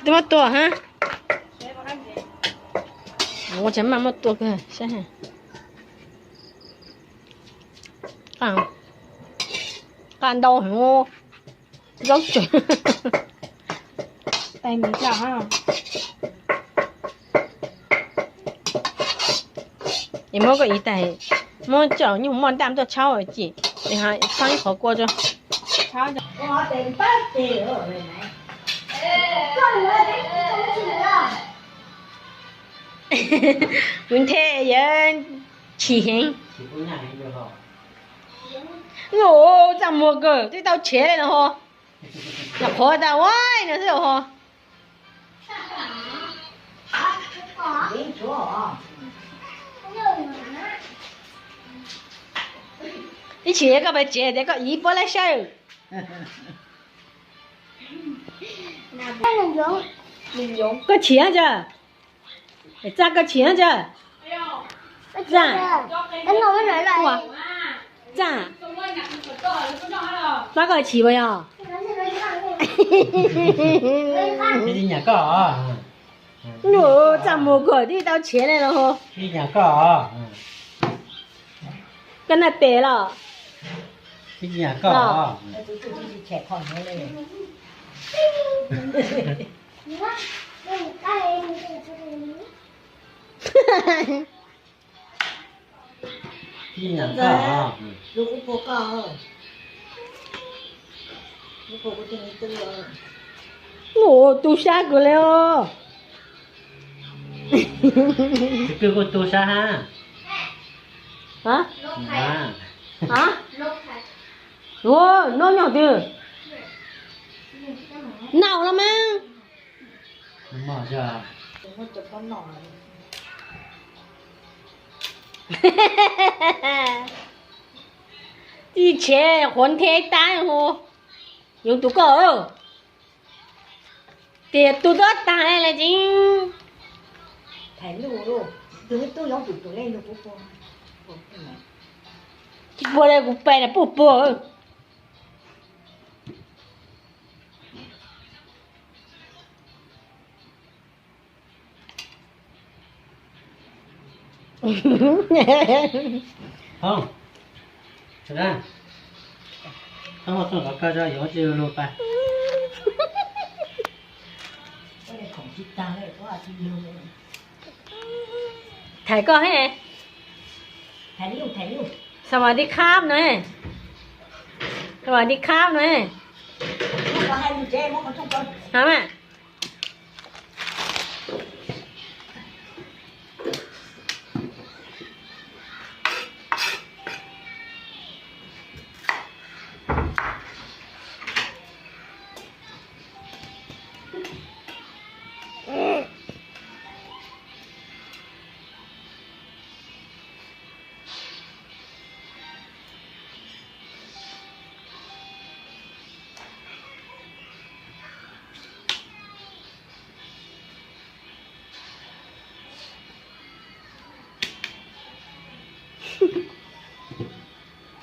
Twb muab tua ha. Ua tsev maj muab tua kawg saib. Qaj ntau heev, zaub tsawg. Es muab koj ib tais, muab coj nyuj moj ntaj tuaj tshab cim, es tshab ib qhov kua rau. Kuv nthe yawv chim heev. Txaj muag kawg twb tau tshev li no ho. Nyuam qhuav tas ua no xwb ho. Ib chim koj pais tsev tias koj ib puab lab sawb. Koj chim tsa, txaj koj chim tsa. Txaj, txaj, pab koj chim puas yog? Txaj mus kawg twb tau tshev li no ho. Koj naj pem los? Ua tu sab kawg li os. Tus kwj kuj tu sab hab. Ua, noj nyuag twg? Nau los mas. Txij tshev qhuav nthe tag hu, yuav tus koj tias tu tuab tag lawm tseem puag li kuv pais na puag puag. Thaiv koj he. Sawadee khab no. Sawadee khab no. Hab mas.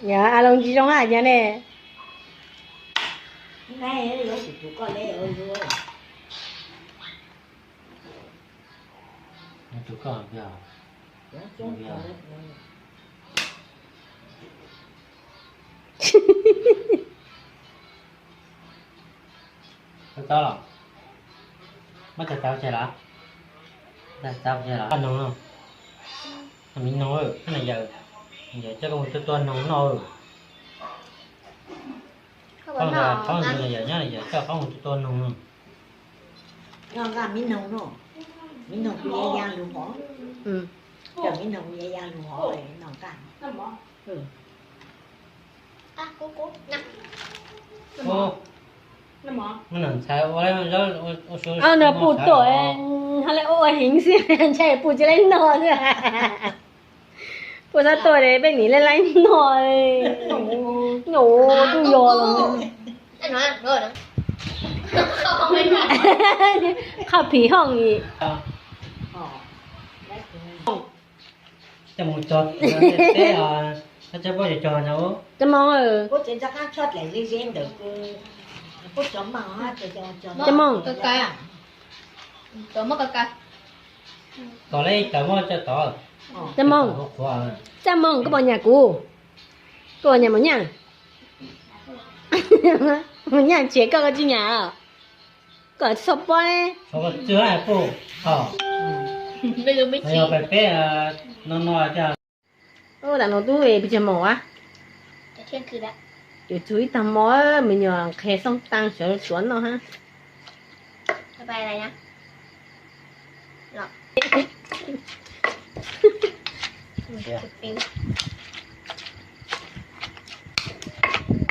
Yog a loo tsis zoo hais cas ne. Tau los, muab txav txav tseg los, txav txav tseg los, noog no, miv noog, yawm, yawm coj koj mus tua tua noog no. Qhov ntawd yawm nyob, yawm coj koj mus tua tua noog. Noj nqaj miv noog no, miv noog kuv ya ya lug hov, cov miv noog kuv ya ya lug hov noj nqaj. Nws puj tuaj, ha le ua heev xwb, ntshai puj tsis laib noj xwb. Puj txhob tuaj peb nim laib laib noj. Nyuj twb yog los. Qhov phim hooj i. Cov moos, cov moos, cov moos, koj puas nyiam kuv? Koj puas nyiam Maum Nyaj? Maum Nyaj tsis nyiam koj, koj tsis nyiam. Koj txhob pob. Ua tas no tub pes tsawg moos a? Yuav tsum ib tag hmo me nyuam qhia xoob taa sawv suav noj hab.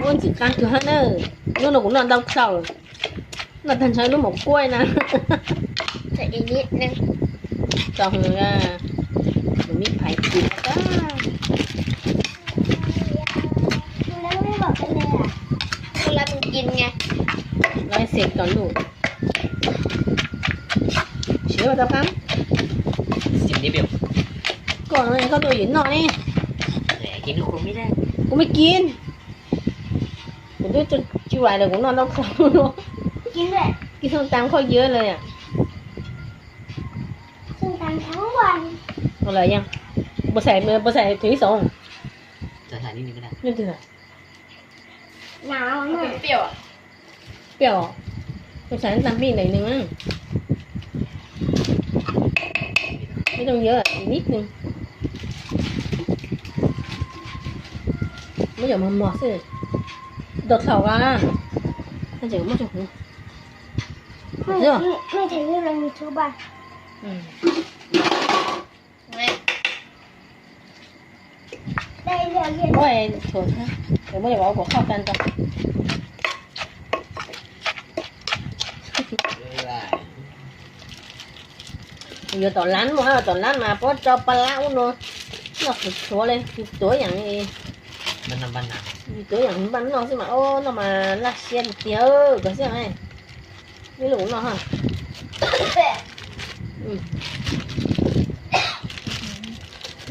Ua ntxim qab kawg hab na. Hnub no kuv noj ntau tshaj, noj tag nrho lub maum kuab na. Tso hwv, kuv mib phais kis tag. Los xes kom luj. Siav ua tau qab. Koj, koj tuaj yim noj ne. Kuv mej kis. Kuv twb tsis ua lawm, kuv noj ntau tshaj. Kis xoob taa koj yawg lawm. Puas xaim, puas xaim thwv ib xoom? Pia, puas xaim ntag pij ntawm nws. Mej zoo yawg ib nib twg. Muab cov mos mos xwb. Ntau thaum a. Muab cov Muab cov vauv kom qhoj tag nrho. Yuav tom lab mas, tom lab mas puab tso pa lab ub no, noj qhuav qhuav li, tuav yam li, tuav yam npaj noj xwb mas, noj mas laj siab tiag tiag kawg xwb. Ib lub kuv noj ha.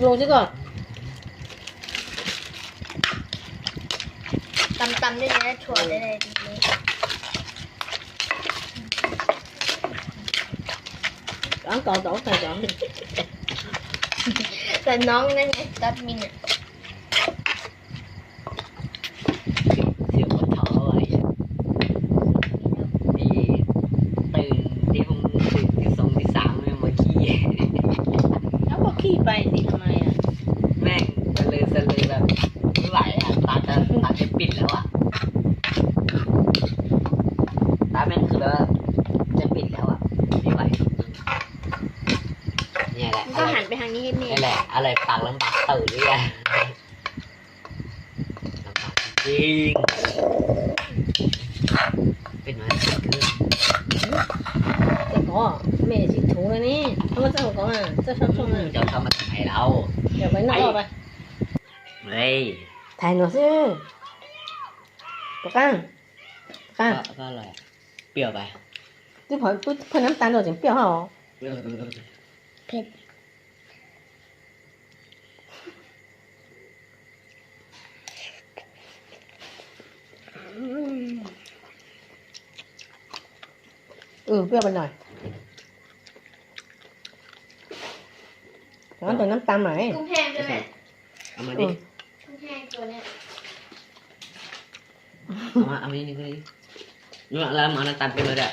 Zoo xwb koj. Cov kos tom ub tag cov. Twb, twb xoo thib xaam mus khib. Koj khib pais ntxiv thaum no, meej, xav lwm xav lwm lawm, maiv vaim, tab tseem pim lawm as. Tab meej qw lawm, tseem pim lawm as, maiv vaim. Koj ham pes hais ni, lawv pam lawv npam tawm li. Txawj kov, mej tsis thuv li ne, koj muab txawj kov, txawj sab soo na. Cov sab mas thaiv lawm. Thaiv no xwb. Puas qab? Qab. Twb phawj nab tas rau tseem pij hab os. Phem. Ui, peb ua no. Nó từ nấm tăm mà ấy. Ăn mà đi. Ăn mà, ăn đi. Nó là món nấm tăm kìa mày ạ.